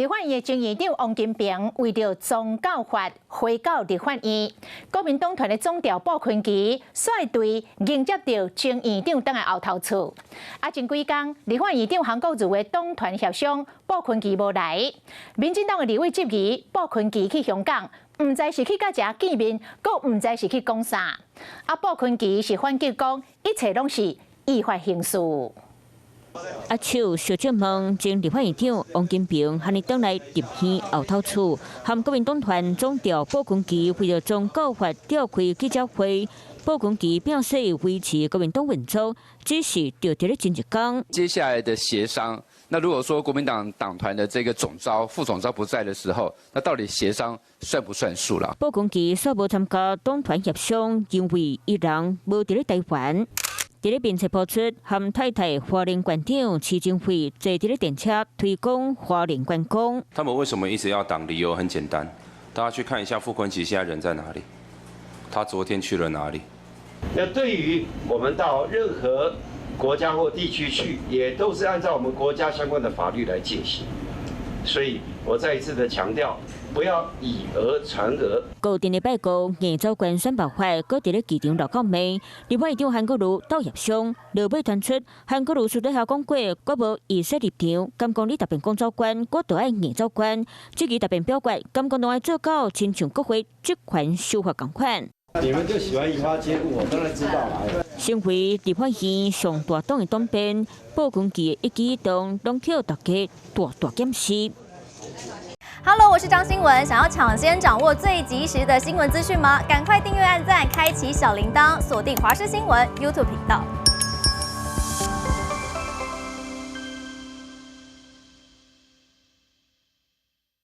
立法院的前院長王金平為著宗教法回到立法院，國民黨團的總召傅崐萁率隊迎接著前院長轉來後頭厝。啊，前幾工立法院長韓國瑜的黨團協商，傅崐萁無來，民進黨的立委質疑傅崐萁去香港，毋知是去共誰見面，閣毋知是去講啥。啊，傅崐萁是反擊講，一切攏是依法行事。握手相接問前立法院長王金平，予伊轉來立院後頭厝，和國民黨團總召傅崐萁為著宗教法召開記者會，傅崐萁表示維持國民黨運作，只是著佇咧前一工。接下來的協商，那如果說國民黨黨團的這個總召、副總召不在的時候，那到底協商算不算數啦？傅崐萁煞無參加黨團協商，因為伊人無佇咧台灣。佇咧面冊拋出，和太太花蓮縣長徐正惠坐佇咧電車推廣花蓮觀光。他們為什麼一直要擋？理由很簡單，大家去看一下傅崐萁現在人在哪裡，他昨天去了哪裡？那對於我們到任何國家或地區去，也都是按照我們國家相關的法律來進行。所以我再一次的強調，不要以訛傳訛。固定禮拜五，硬走關選辦法，閣佇咧機場落口面，立法院長韓國瑜鬥協商，落尾傳出韓國瑜私底下講過，我無預設立場，敢講你答辯講走關，我就愛硬走關。這個答辯表決，敢講攏愛做到親像國會職權修法仝款。你們就喜歡移花接木，我當然知道啦。成為立法院上大黨的黨鞭，傅崐萁的一舉一動，攏予大家大大檢視。 Hello，我是張新文，想要搶先掌握最及時的新聞資訊嗎？趕快訂閱、按讚、開啟小鈴鐺，鎖定華視新聞 YouTube 頻道。